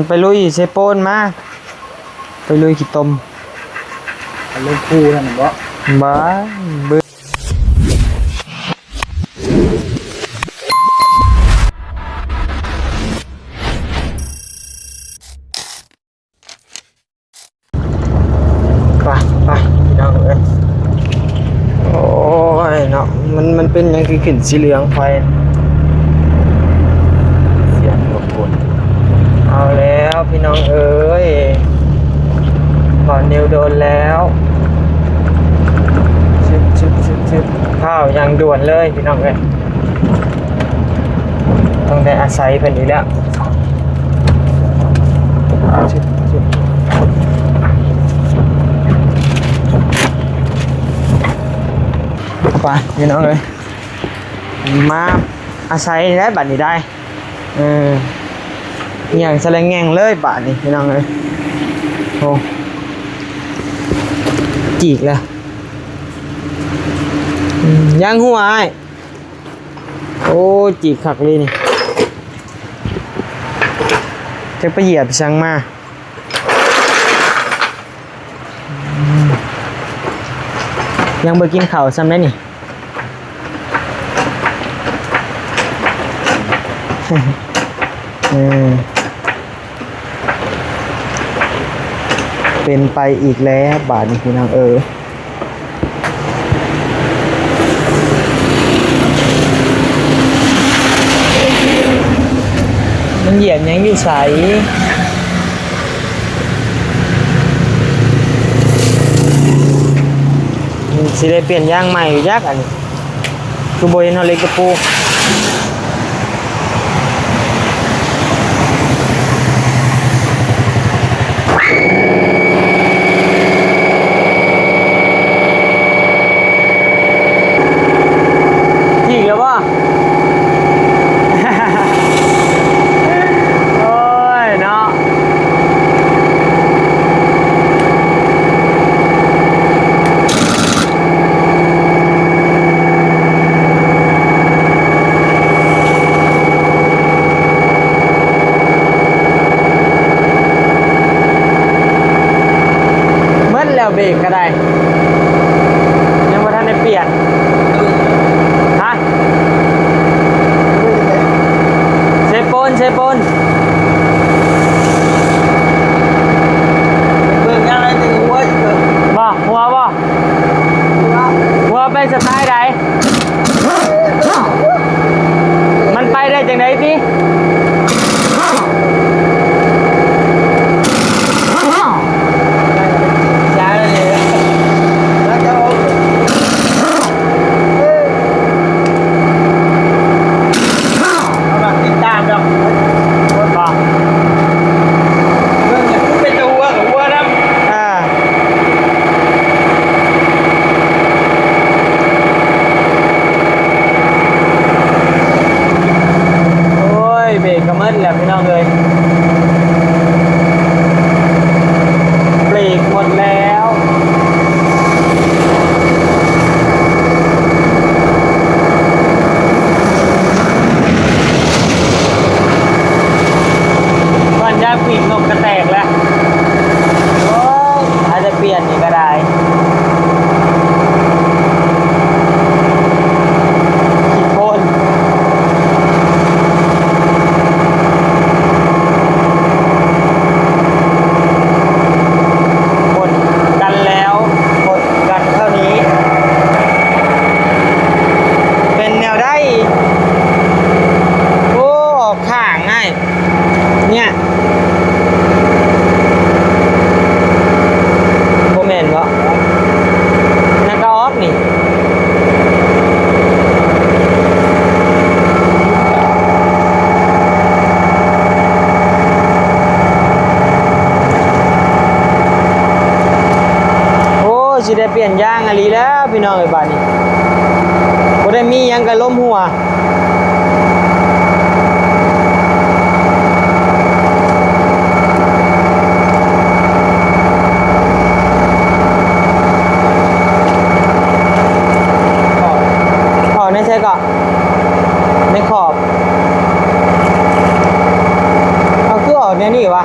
ໄປລຸຍເຊໂປນມາ ໄປລຸຍຂີ້ຕົມ ໄປລຸຍຄູນັ້ນບໍ? ບ້າ ບຶ ໄປ ໄປ ພີ່ນ້ອງເອີຍ ໂອ້ຍເນາະ ມັນ ມັນເປັນຫຍັງຄືຂຶ້ນສີເຫຼືອງໄຟ ສຽງລົບກວນ ເອົາແລ້ວພີ່ນ້ອງເອີຍ ຮອດນິວໂດນແລ້ວ ຊຶບ ຊຶບ ຊຶບ ຊຶບ ພ້າວຢ່າງດ່ວນເລີຍພີ່ນ້ອງເອີຍ. ຕ້ອງໄດ້ອາໄສເພິ່ນອີກແລ້ວ ໄປພີ່ນ້ອງເອີຍ ມາອາໄສແລ້ວບັດນີ້ໄດ້ ເອີ ຫຍັງສະແລງແງ່ງເລີຍບາດນີ້ພີ່ນ້ອງເອີຍ ໂອ້ ຈີກແລ້ວ ອືມ ຢ່າງຫົວອ້າຍ. ໂອ້ ຈີກຄັກເລີຍນີ້ ຈັກໄປຢຽບອີ່ຫຍັງມາ ຍັງບໍ່ກິນເຂົ້າຊ້ຳໄດ໋ນີ້ ເອີ. ເປັນໄປອີກແລ້ວບາດນີ້ພີ່ນ້ອງເອີຍ ມັນຢຽບຫຍັງຢູ່ໃສ? ຊິໄດ້ປ່ຽນຢາງໃໝ່ຢູ່ຈັກອັນນີ້ ຄືບໍ່ເຫັນເຮົາເຫຼັກຕະປູ ຈີກແລ້ວບໍ່? ໂອ້ຍເນາະ ໝົດແລ້ວເບກກໍໄດ້ ຍັງບໍ່ທັນໄດ້ປ່ຽນ ຮະ? ເຊໂປນ ເຊໂປນ ເບິ່ງຫຍັງ ໄອ້ເບິ່ງຫົວ ເບິ່ງ ບໍ່ ຫົວບໍ່? ຫົວ ຫົວໄປສະໄຕລ໌ໃດ? ມັນໄປໄດ້ຈັ່ງໃດຕິ? ເອົາດອກ ຕິດຕາມດອກ ບໍ່ ເບິ່ງ ເປັນຕົວຫົວກັບຫົວນຳ ອ່າ ໂອ້ຍ ເບກກໍໝົດແລ້ວພີ່ນ້ອງເອີຍ ເບກໝົດແລ້ວ ກ່ອນຢາປີກນົກກະແຕກແລ້ວ ໂອ້ຍ ອາດຈະປ່ຽນນີ້ກໍໄດ້ ຂີ້ໂພນ ຄົນກັນແລ້ວ ຄົນກັນເທົ່ານີ້ ເປັນແນວໃດ? ໂອ້ ອອກຂ້າງ ອ້າຍ ເນຍ ບໍ່ແມ່ນເບາະ? ນັ້ນກໍອອກນີ້ ໂອ້ ຊິໄດ້ປ່ຽນຢາງອີ່ຫຼີແລ້ວ ພີ່ນ້ອງເອີຍ ບາດນີ້ ບໍ່ໄດ້ມີຫຍັງກໍລົມຫົວ. ອອກ ອອກໃນໃສເກາະ? ໃນຂອບ ເອົາ ຄືອອກແນວນີ້ວະ?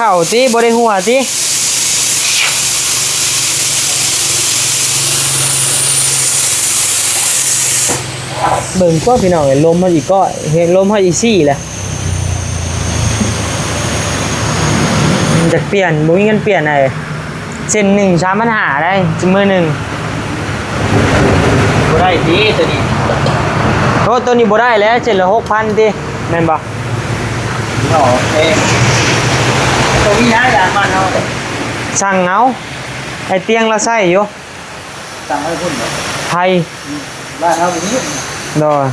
ເອົາຕິ ບໍ່ໄດ້ຮົ່ວຕິ. ເບິ່ງກວ່າພີ່ນ້ອງເອີຍ ລົມເຮົາອີກກໍ ເຫັນລົມເຮົາອີກຊີ້ແຫຼະ. ມັນຈະປ່ຽນ ບໍ່ມີເງິນປ່ຽນໃຫ້. ເສັ້ນໜຶ່ງສາມພັນຫ້າໄດ໋ ມື້ໜຶ່ງ. ບໍ່ໄດ້ຕິໂຕນີ້? ໂອ້ ໂຕນີ້ບໍ່ໄດ້ແລ້ວ ເສັ້ນລະຫົກພັນຕິ ແມ່ນບໍ່? ໂອເຄ ໂຕນີ້ນະ ຢາກບ້ານເຮົາ ສັ່ງເອົາ ໄອ້ຕຽງລາວໃຊ້ຢູ່. ສັ່ງໄວ້ພຸ້ນເນາະ ໄທ ອືມ ບ້ານເຮົາບໍ່ມີ. ໂດຍ.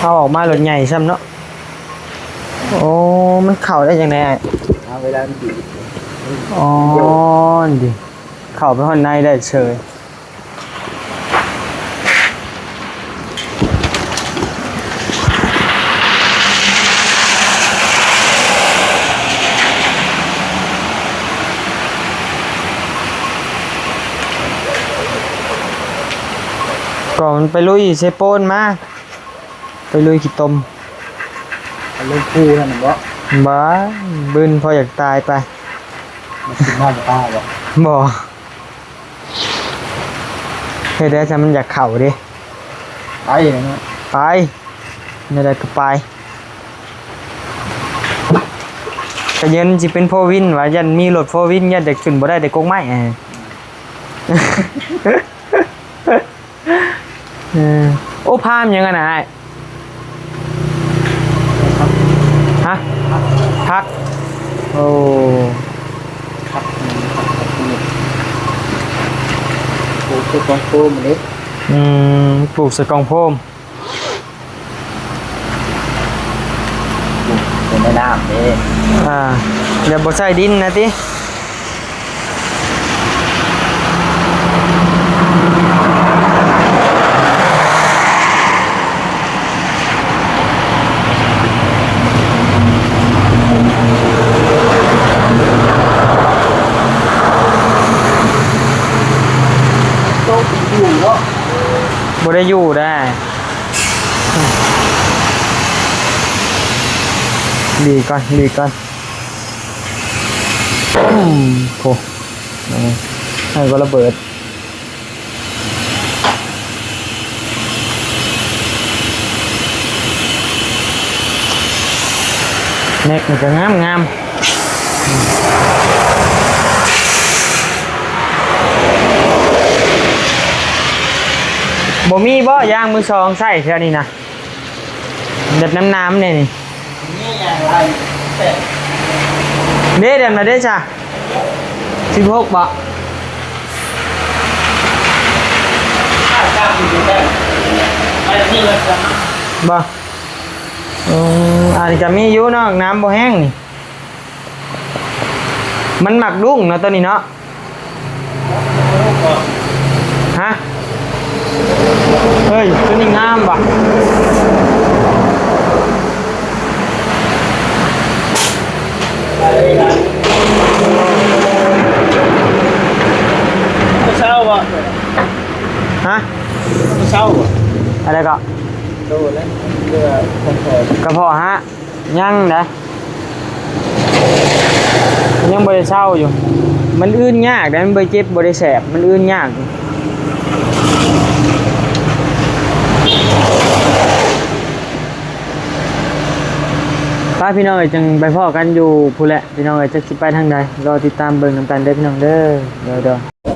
ເອົາອອກມາລົດໃຫຍ່ຊ້ຳເນາະ. ໂອ້ ມັນເຂົ້າໄດ້ຈັ່ງໃດອ້າຍ? ເອົາເວລາມັນດີດ ອໍ ນີ້ເດ້ ເຂົ້າໄປຮອດໃນໄດ້ເສີຍ. ກໍມັນໄປລຸຍເຊໂປນມາ. ໄປລຸຍຂີ້ຕົມ ໄປລຸຍພູນັ້ນບໍ່? ບ້າ ບືນພໍຢາກຕາຍໄປ. ມັນກິນນ້ຳປາບໍ່? ບໍ່. ເຮັດໄດ້ຊະ ມັນຢາກເຂົ້າເດ້. ໄປເນາະ ໄປ ແນວໃດກໍໄປ. ກະຢ້ານຊິເປັນໂຟວິນວ່າ ຢ້ານມີລົດໂຟວິນ ຢ້ານແຕ່ຂຶ້ນບໍ່ໄດ້ແຕ່ກົກໄມ້. ເອີ ໂອ້ ພາມຫຍັງຫັ້ນນະອ້າຍ? ຮະ? ຜັກ ໂອ້ ຜັກ ຜັກ ປູກໃສ່ກ່ອງໂຟມເດ້. ອືມ ປູກໃສ່ກ່ອງໂຟມ ປູກໃສ່ໃນນ້ຳເດ້. ອ່າ ແບບບໍ່ໃສ່ດິນນະຕິ? ບໍ່ໄດ້ຢູ່ໄດ້. ຫຼີກກ່ອນ ຫຼີກກ່ອນ. ໂອ້ ໃຫ້ບໍ່ລະເບີດ. ແມັກນີ້ກໍງາມໆ. ບໍ່ມີບໍ່ ຢາງມືສອງໃຊ້ແຖວນີ້ນະ? ແບບນ້ຳໆ ແດ່ນີ້ ເດ້ ແບບນັ້ນເດ້ຊະ ສິບຫົກບໍ່? ບໍ່ ອືມ ອັນນີ້ກໍມີຢູ່ເນາະ ນ້ຳບໍ່ແຫ້ງນີ້ ມັນມັກດຸ້ງເນາະ ໂຕນີ້ເນາະ. ຮະ ເອີຍ ໂຕນີ້ງາມວ່ະ. ເຊົາບໍ່? ຮະ ເຊົາບໍ່? ອະໄລກໍ? ໂຕແລ້ວ ກະເພາະ ກະເພາະຮະ? ຍັງນະ ຍັງບໍ່ໄດ້ເຊົາຢູ່. ມັນອື່ນຍາກເດ້ ມັນບໍ່ເຈັບບໍ່ໄດ້ແສບ ມັນອື່ນຍາກ. ໄປພີ່ນ້ອງເອີຍ ຈັ່ງໄປພໍ້ກັນຢູ່ພຸ້ນແຫຼະ ພີ່ນ້ອງເອີຍ ຈັກຊິໄປທາງໃດ ລໍຕິດຕາມເບິ່ງນຳກັນເດີພີ່ນ້ອງເດີ ໂດຍໆ.